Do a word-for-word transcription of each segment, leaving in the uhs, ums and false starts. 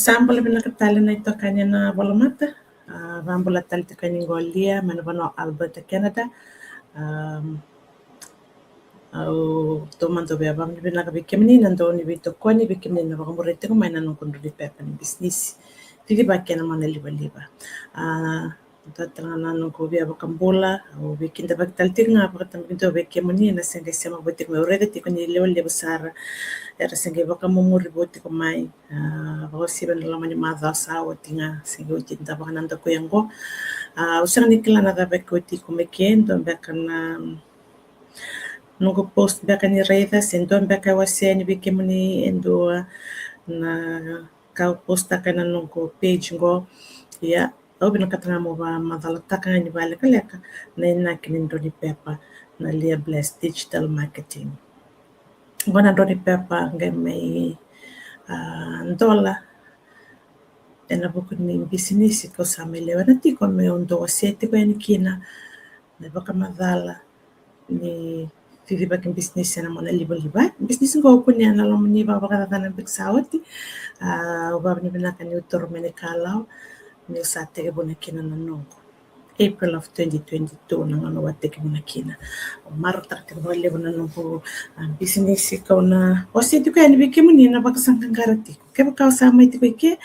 Sa bula vinaka tale na itokani ena volamata. A, vakabula tale tiko yani qo Lia mai na vanua o Alberta, Canada. Am, au taumada via vakavinavinaka vei kemuni na dau ni veitokoni, vei kemuni na vakamuria tiko mai na noqu drau ni pepa ni bisinisi. Cicivaki ena mona livaliva. A, dua tale ga na noqu via vakabula, au veikidavaki tale tiko ga vakatabakidua vei kemuni na se qai sema vou tiko mai, au raica tiko ni levulevu sara era se qai vakamumuri vou tiko mai. A, vakauasivi ena loma ni macawa sa oti ga, se qai oti da vakanadakuya qo. A, au sega ni kila na cava e kauti iko mai ke, dua beka na noqu post beka ni raica, se dua beka e wasea yani vei kemuni e dua na ka au postaka ena noqu page qo. Ia, au vinakata ga meu vakamacalataka ga ni vakalekaleka na inaki ni drau ni pepa na Lia Bless Digital Marketing. Qo na drau ni pepa qai mai, a, dola ena vuku ni bisinisi kau sa mai lewena tiko meu dau wasea tiko yani kina na vakamacala ni cicivaki bisinisi ena mona livaliva. Bisinisi qo au kunea ena loma ni vakavakacacana beka sa oti. A, au vakavinavinaka niu toro mai na ikalawa niu sa tekivuna kina na noqu. April of twenty twenty-two na gauna au a tekivuna kina. Au marautaka tiko vakalevu na noqu, a, bisinisi kau na wasea tiko yani vei kemuni na vakasaqaqara tiko. Kevaka o sa mai tiko i ke,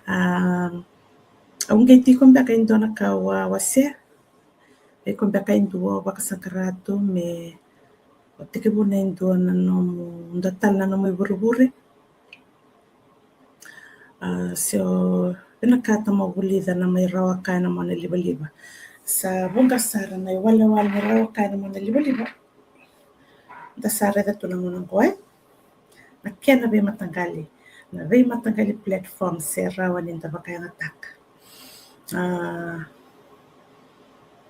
a, au qai tiko beka e dua na ka au a wasea. Iko beka e dua o vakasaqara tu me o tekivuna e dua na nomu, dua tale na nomu ivurevure. A, se o vinakata mo vulica na mai rawa ka ena mona livaliva. Sa vuqa sara na iwalewale ni rawa ka ena mona livaliva da sa raica tu na gauna qo, e? Na kena veimataqali, na veimataqali platform se rawa ni da vakayagataka. A,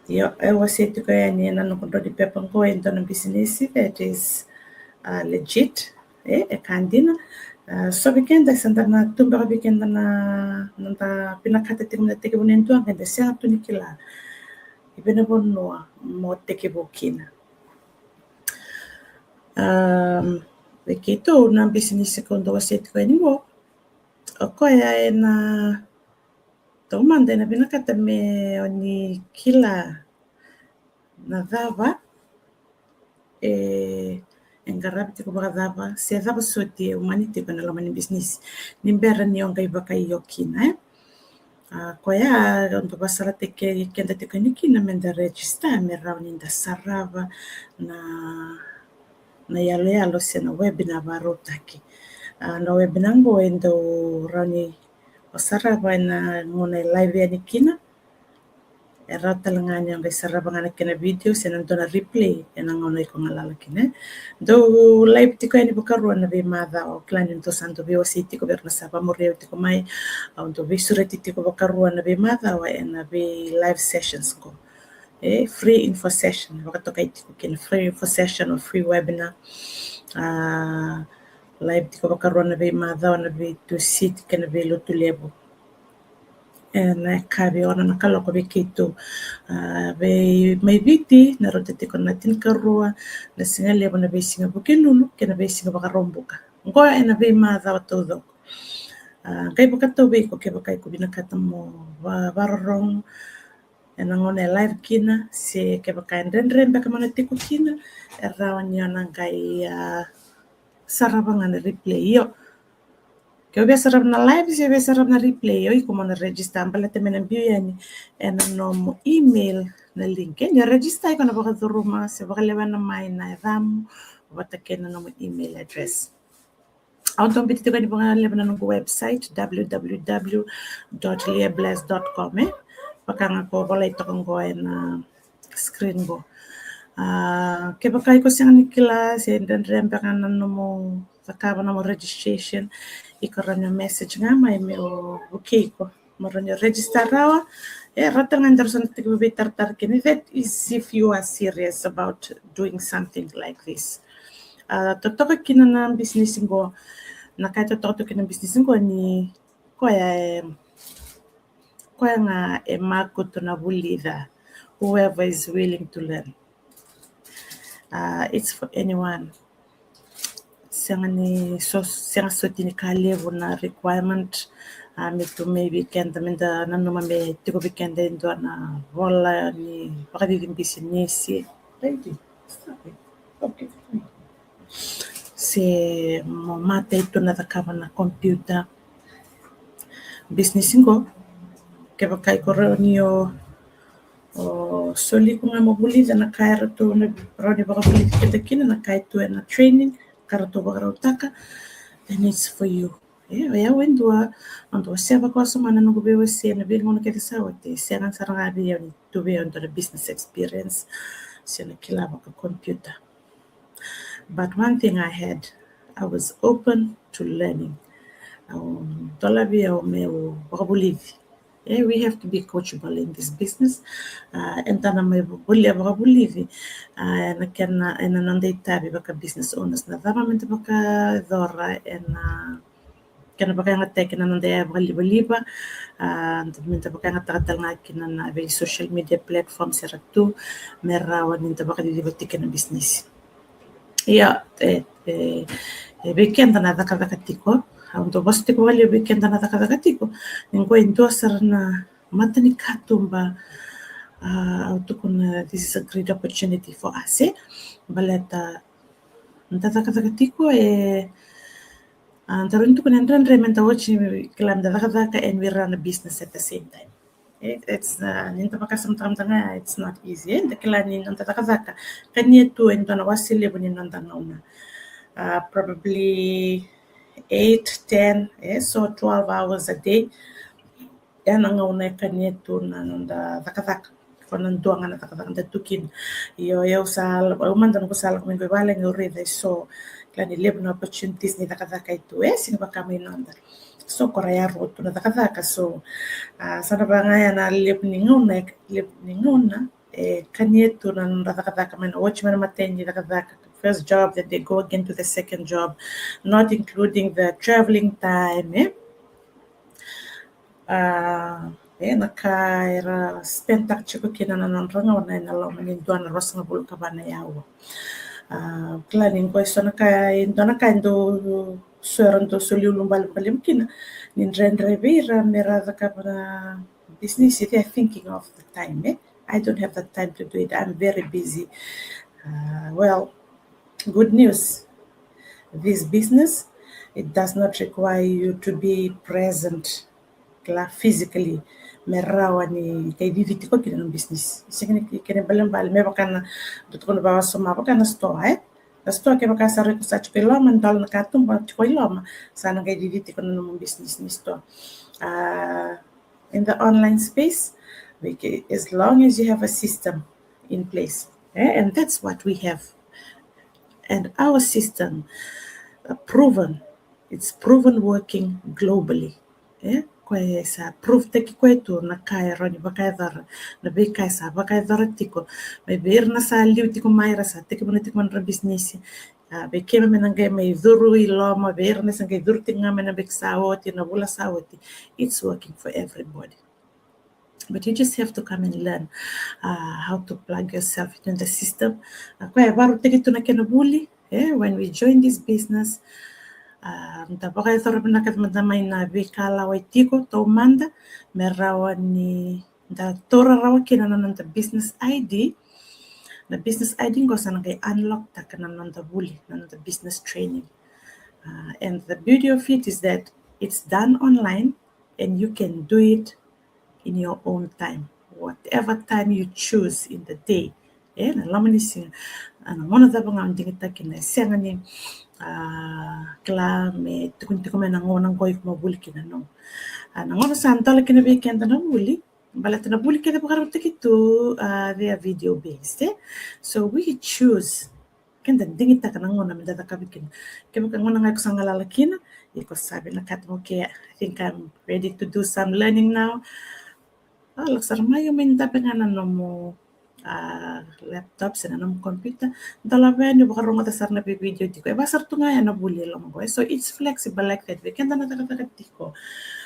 io, au wasea tiko yani ena noqu drau ni pepa qo e dua na bisinisi that is, a, legit, e, e ka dina. A, so vei keda sa da na tu beka vei keda na, na da vinakata tiko me da tekivuna e dua, qai da sega tu ni kila i vei na vanua mo tekivu kina. Am, vei keitou na bisinisi kau dau wasea tiko yani qo, o koya ena taumada ena vinakata me o ni kila na cava e, e qaravi tiko vakacava, se cava soti e umani tiko ena loma ni bisinisi ni bera ni o qai vakaio kina, e? A, koya au dau vakasalataki keda tiko yani kina me da register me rawa ni da sarava na, na iyaloyalo se na webinar vakarautaki. A, na webinar qo e dau rawa ni o sarava ena gauna e live yani kina. E rawa tale ga ni o qai sarava ga na kena video se na dua na replay ena gauna iko galala kina, e? Dau live tiko yani vakarua na veimacawa. Au kila ni dou sa dau veiwasei tiko vei ira na sa vakamuria tiko mai. Au dau veisureti tiko vakarua na veimacawa ena vei live sessions qo. E, free info session, vakatokai tiko kina free info session or free webinar. A, live tiko vakarua na veimacawa na veiTusiti kei na veiLotulevu. Ena yakavi ono na kaloko vei keitou. A, vei mai Viti na rauta tiko na tinikarua na sigalevu na veisiga Vukelulu kei na veisiga Vakaraubuka. Qo ena veimacawa taucoko. A, qai vakatau vei iko kevaka iko vinakata mo va, vakarorogo ena gauna e live kina, se kevaka e dredre beka mo na tiko kina, e rawa ni o na qai, a, sarava ga na replay. Io, ke o via sarava na live se via sarava na replay, o iko mo na register, baleta me na biu yani ena nomu email na link. Ni o register iko na vakacuruma se vakalewena mai na yacamu vata kei na nomu email address. Au dau biuta tiko yani vakalevu na noqu website, www dot liabless dot com, e? Vaka ga ko volai toka qo ena screen qo. A, kevaka iko sega ni kila se dredre beka na nomu cakava nomu registration, iko rawa ni message ga mai meu vukei iko mo rawa ni register rawa. E rawa tale ga ni daru sa na tekivu veitaratara kina. That is if you are serious about doing something like this. A, totoka kina na bisinisi qo, na ka e totoka tu kina na bisinisi qo ni koya e, koya ga e makutu na vulica. Whoever is willing to learn. A, it's for anyone. Sega ni so, sega soti ni ka levu na requirement. A, me tu mai vei keda, me da nanuma me tiko vei keda e dua na vola ni vakacici bisinisi. Lady, stop it. Okay. Se mo matai tu na cakava na computer business qo. Kevaka iko rawa ni o, o soli iko ga mo vulica na ka eratou na rawa ni vakavulici keda kina, na ka e tu ena training, ka ratou vakarautaka, then it's for you. E, o yau e dua, au dau wasea vakawasoma na noqu veiwasei ena veigauna kece sa oti, e sega sara ga vei au ni tu vei au e dua na business experience se na kila vaka computer. But one thing I had, I was open to learning. Au dolavi au meu vakavulici. E, we have to be coachable in this business. A, eda na mai volia vakavulici, a, ena kena, ena noda itavi vaka business owners, na cava meda vakayacora ena kena vakayagataki na noda yaya vakalivaliva. A, meda vakayagataka tale ga kina na vei social media platforms era tu me rawa ni da vakaciciva tiko na business. Ia, e, e, e vei keda na cakacaka tiko, au dau vosa tiko vakalevu vei keda na cakacaka tiko, ni qo e dua sara na matanikatuba. A, au tukuna this is a great opportunity for us, e, baleta da cakacaka tiko, e, a, da rawa ni tukuna e dredre meda oti, kila, meda cakacaka and we run a business at the same time. E, it's, a, ni da vakasamataka mada ga, it's not easy, e, da kila ni noda cakacaka kania tu e dua na wase levu ni noda gauna. A, probably eight, ten, e, so twelve hours a day. E na gauna e kania tu na noda cakacaka. Ko na dua ga na cakacaka da tu kina. Io, au sa, au mada noqu sa lako mai qo i vale, au raica e so, kila ni levu na opportunities ni cakacaka e tu, e sega vaka mai noda. So ko ra yaco tu na cakacaka, so, a, sa na vaka ga ya na levu ni gauna, e, levu ni gauna e kania tu na noda cakacaka, mai na oti mai na imatai ni cakacaka, first job, then they go again to the second job, not including the travelling time, e. A, e na ka era spend taka tiko kina na nodra gauna ena loma ni dua na ruasagavulu ka va na yaua. A, kila ni qo e so na ka, e dua na ka e dau so era dau soli ulubale vakalevu kina, ni dredre vei ira me ra cakava na business, they are thinking of the time, e. I don't have the time to do it. I'm very busy. Uh, well, good news. This business, it does not require you to be present, kila, physically, me rawa ni qai cici tiko kina na business. Sega ni kena ibalebale me vaka na, dau tukuna vakawasoma, vaka na store, e? Na store kevaka sa rui ko sa tiko i loma, dola na katuba tiko i loma, sa na qai cici tiko na nomu business ni store. A, in the online space, we ca-, as long as you have a system in place, e? And that's what we have. And our system, uh, proven, it's proven working globally, e? Koya sa prove taki koya tu na ka e rawa ni vakayacora, na veika e sa vakayacora tiko mai vei ira na sa liu tiko mai, ra sa tekivuna tiko mai na nodra business. A, vei keimami na qai mai curu i loma, vei ira na sa qai curu tiko ga mai na vei sa oti, na vula sa oti. It's working for everybody. But you just have to come and learn, uh, how to plug yourself into the system. A, koya e varautaki tu na kena vuli, e, when we join this business, a, da vakayacora vinaka mada mai na veikalawa e tiko taumada, me rawa ni da taura rawa kina na noda business I D. Na business I D qo sa na qai unlock taka na noda vuli, na noda business training. Uh, and the beauty of it is that it's done online and you can do it in your own time, whatever time you choose in the day. E, na loma ni siga, a, na gauna cava ga o digitaka kina, e sega ni, a, kila me tukuni tiko mai na gauna qo iko mo vuli kina, no. A, na gauna sa dola kina vei keda na vuli, baleta na vuli kece vakarautaki tu, a, they are video based, e? So we choose. Keda digitaka na gauna meda cakava kina. Kevaka gauna ga iko sa galala kina, iko sa vinakata, okay, I think I'm ready to do some learning now. A, lako sara mai, o mai dabe ga na nomu, a, laptop se na nomu computer. Dola vei yani, vakarogoca sara na vei video tiko. E vaka sara tu ga ya na vuli e loma qo. So it's flexible like that. Vei keda na cakacaka tiko.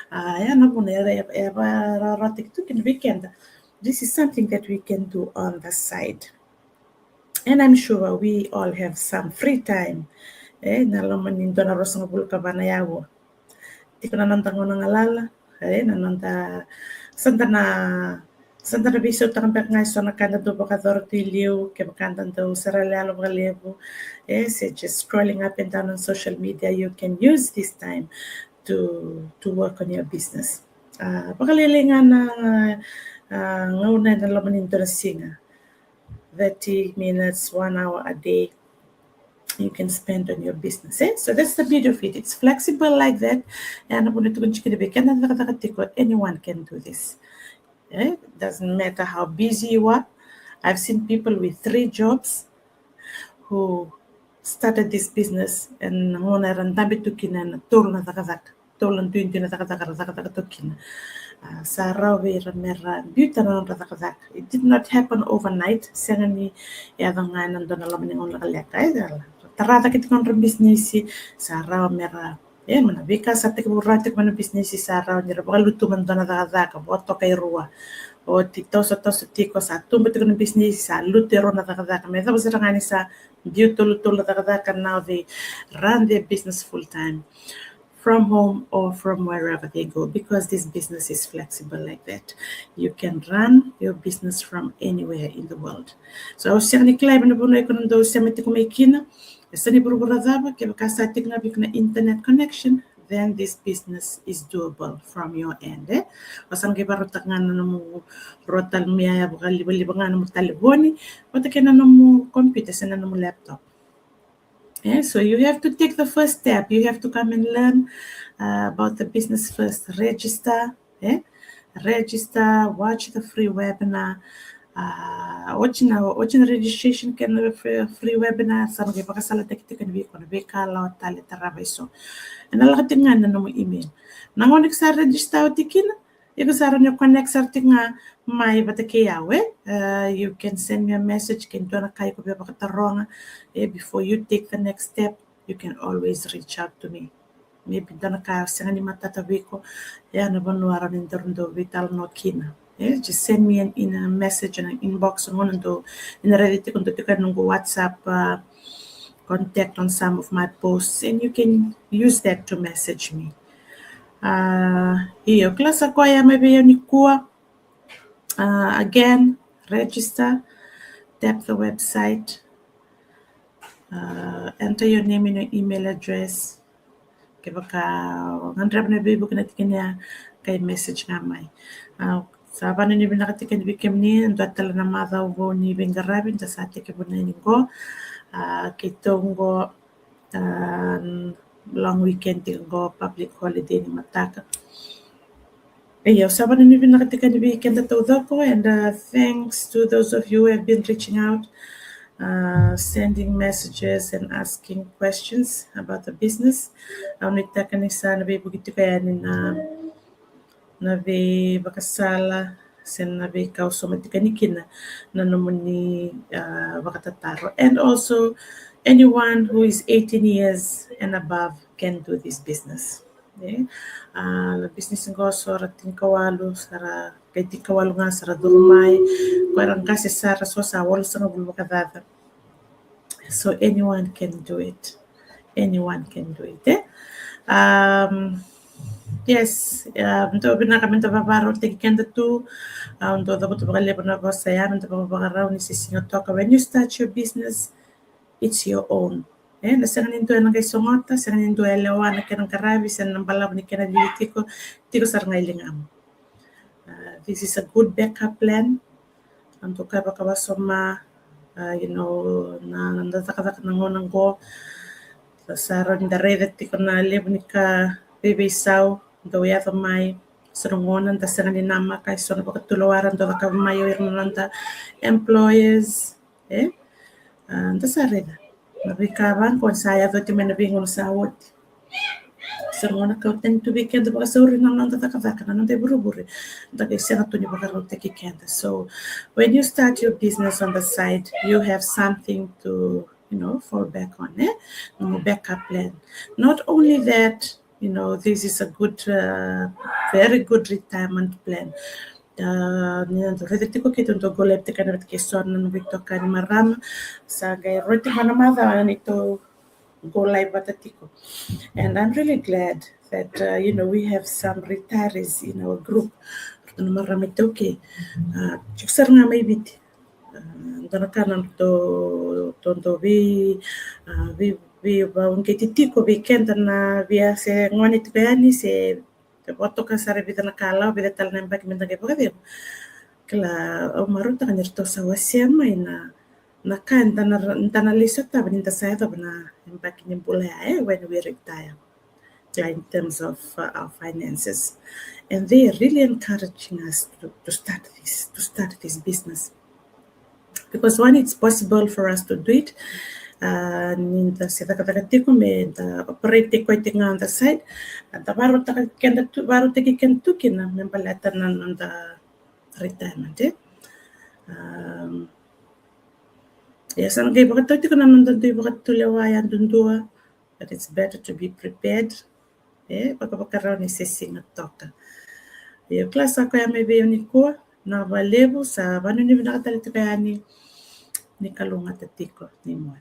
A, ya na vuna e, e, e vakarautaki tu kina vei keda. This is something that we can do on the side. And I'm sure we all have some free time. E, na loma ni dua na ruasagavulu ka va na yaua. Tiko na noda gauna galala, E, na noda, sa da na, sa da na veisautaka beka ga e so na ka da dau vakayacora tu i liu, kevaka da dau sara yaloyalo vakalevu. E, se just scrolling up and down on social media, you can use this time to, to work on your business. A, vakalailai ga na, a, gauna ena loma ni dua na siga. Thirty minutes, one hour a day you can spend on your business, e? So that's the beauty of it. It's flexible like that. E, na vuna tukuni tiko vei keda na cakacaka tiko, anyone can do this. E? Doesn't matter how busy you are. I've seen people with three jobs who started this business, and na gauna era dabe tu kina ena tolu na cakacaka, tolu na duidui na cakacaka era cakacaka tu kina. A, sa rawa vei ira mera biuta na nodra cakacaka. It did not happen overnight. Sega ni yaco ga ena dua na loma ni gauna lekaleka. E, tara cake tiko nodra bisinisi, sa rawa mera, e, mai na veika sa tekivu rawa tiko mai na bisinisi, sa rawa ni ra vakalutu mai na dua na cakacaka, vakatoka e rua. Oti tosotoso tiko, sa tubu tiko na bisinisi, sa lutu e rua na cakacaka. Me cava sara ga ni sa biu tolutolu na cakacaka, now they run their business full time from home or from wherever they go, because this business is flexible like that. You can run your business from anywhere in the world. So au sega ni kila e na vanua iko na dau sema tiko mai kina, e sa ni vuravura cava, kevaka sa tiko ga vei iko na internet connection, then this business is doable from your end, e? O sa na qai vakarautaka ga na nomu rota mai ya, vakalivaliva ga na nomu talevoni vata kei na nomu computer se na nomu laptop. E, so you have to take the first step. You have to come and learn, uh, about the business first. Register, e? Register, watch the free webinar. Uh, oti na, oti na registration kei na free, free webinar, sa na qai vakasalataki tiko yani vei iko na veika lawa tale tarava e so. Ena lako tiko ga ena nomu email. Na gauna iko sa register oti kina, iko sa rawa ni connect sara tiko ga mai vata kei au, e? Uh, you can send me a message, ke dua na ka iko via vakataroga, e, before you take the next step, you can always reach out to me. Maybe dua na ka sega ni matata vei iko, e, na vanua rawa ni daru dau veitalanoa kina. E, just send me an, in a message in an inbox, gauna dou, ena raici tiko, dou tiko ena noqu WhatsApp, uh, contact on some of my posts, and you can use that to message me. Uh, io, kila sa koya mai vei au nikua. Uh, again, register, tap the website, uh, enter your name and your email address. Kevaka o gadreva na veivuke na tikina ya, qai message ga mai. Uh, sa vanuinui vinaka tiko yani vei kemuni, dua tale na macawa vou ni veiqaravi da sa tekivu yani qo. Uh, keitou qo, uh, long weekend tiko qo, public holiday ni mataka. Io, sa vanuinui vinaka tiko yani vei keda taucoko, and, uh, thanks to those of you who have been reaching out, uh, sending messages and asking questions about the business. Au nuitaka ni sa na veivuke tiko yani na, na veivakasala se na veika au sauma tiko yani kina na nomuni, uh, vakatataro. And also, anyone who is eighteen years and above can do this business. E, a, na bisinisi qo so ra tinikawalu, sa ra, qai tinikawalu ga sa ra curu mai. Ko era qase sara, so sa walusagavulu vakacaca. So anyone can do it. Anyone can do it, e? Um, yes, um, dou vinaka me da vakarautaki keda tu. Um, dou cavuta vakalevu na vosa ya, me da vakavakarau ni se siga toka. When you start your business, it's your own. E, na sega ni dua ena qai sogota, sega ni dua e lewa na kena qaravi se na balavu ni kena lili tiko, tiko sara ga i ligamu. Uh, this is a good backup plan. Au dau kaya vakawasoma, uh, you know, na, na cakacaka na gauna qo, sa rawa ni da raica tiko na levu ni ka veiveisau dau yaco mai. So na gauna da sega ni namaka e so na vakatulewara dau cakava mai o ira na noda employers. E? A, da sa raica na veika vaqo sa yaco oti mai na veigauna sa oti. Sa gauna kau tani tu vei keda vakasauri na noda cakacaka, na noda ivurevure, da qai sega tu ni vakarautaki keda. So when you start your business on the side, you have something to, you know, fall back on, e? No backup plan. Not only that, you know, this is a good, uh, very good retirement plan. Uh, ni na dau raica tiko keitou dau go live tiko ena vata kei so na noqu itokani marama. Sa qai rauta tiko na macawa neitou go live vata tiko. And I'm really glad that, uh, you know, we have some retirees in our group. Ratou na marama iTaukei. Uh, tiko sara ga mai Viti. Uh, dua na ka na ratou, ratou, ratou vei, uh, vei, veivakauqeti tiko vei keda na via se gone tiko yani se, se vakatoka sara e vica na kalawa, vica tale na yabaki meda qai vakacegu. Kila, au marautaka ni ratou sa wasea mai na, na ka eda na, eda na lai sotava nida sa yacova na yabaki ni bula ya, e, when we retire. Yeah, in terms of, uh, our finances. And they are really encouraging us to, to start this, to start this business. Because one, it's possible for us to do it. Uh, nida se cakacaka tiko meda operate tiko tiko ga on the side. Da vakarautaka keda tu, vakarautaki keda tu kina me baleta na noda retirement, e. Um, ia sa na qai vakatau tiko na noda dui vakatulewa yadudua, but it's better to be prepared. E, vakavakarau ni se siga toka. Io, kila sa koya mai vei au nikua, na vakalevu, sa vanuinui vinaka tale tiko yani, ni kalougata tiko ni moce.